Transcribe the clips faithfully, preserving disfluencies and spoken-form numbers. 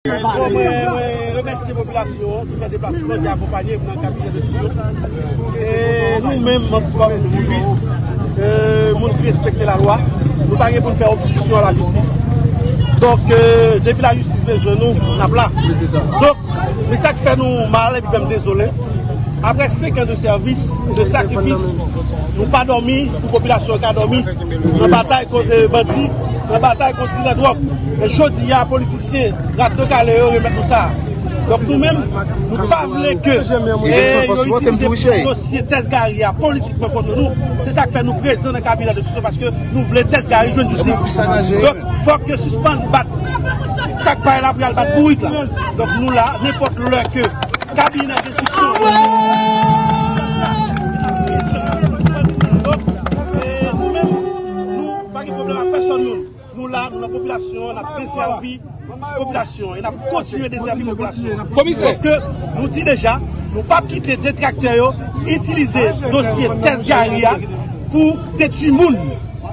Bon, mwen, mwen remèsye popilasyon an ki fè deplasman, ki akonpanye m nan kabinè de enstriksyon. E nou menm, kòm jiris, e, moun ki respekte lalwa, nou pa gen pou n fè obstriksyon a lajistis. Donk, e, depi lajistis bezwen nou, n ap la. Donk, men sa k fè nou mal epi fè m dezole. Apre senk an de sèvis, de sakrifis, nou pa dòmi pou popilasyon an ka dòmi nan batay kont, e, bandi, nan batay kont dilè dwòg. Men jodi a, politisyen, rat de kale yo remèt nou sa. Donk nou menm, nou pa vle ke, e, yo itilize dosye Tès Gari a politikman kont nou. Se sa k fè nou prezan nan kabinè de enstriksyon, paske nou vle Tès Gari jwenn jistis. Donk fòk yo sispann bat sa k pa la pou y al bat bourik la. Donk nou la, nenpòt lè ke kabinè de enstriksyon. Donk, e, nou menm, nou pa gen pwoblèm ak pèsòn moun. Nou la, nou nan popilasyon an, n ap desèvi popilasyon an, e n ap kontinye desèvi popilasyon an. Komisè. Paske nou di deja, nou p ap kite detraktè yo itilize dosye Tès Gari a pou detwi moun,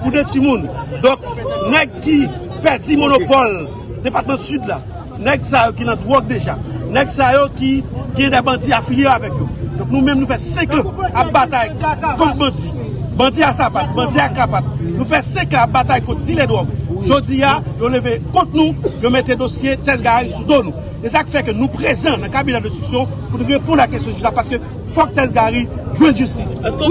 pou detwi moun. Donk, nèg ki pèdi monopòl depatman Sid la, nèg sa yo ki nan dwòg deja, nèg sa yo ki gen de bandi afilye avèk yo. Donk nou menm nou fè senk an ap batay kont bandi. Bandi a sapat, bandi a kapat. Nou fè senk an ap batay kont dilè dwòg. Jodi a, yo leve kont nou, yo mete dosye Tès Gari sou do nou. E sa k fè ke nou prezan nan kabinè de enstriksyon pou n reponn a kesyon jij la, paske fòk Tès Gari jwenn jistis.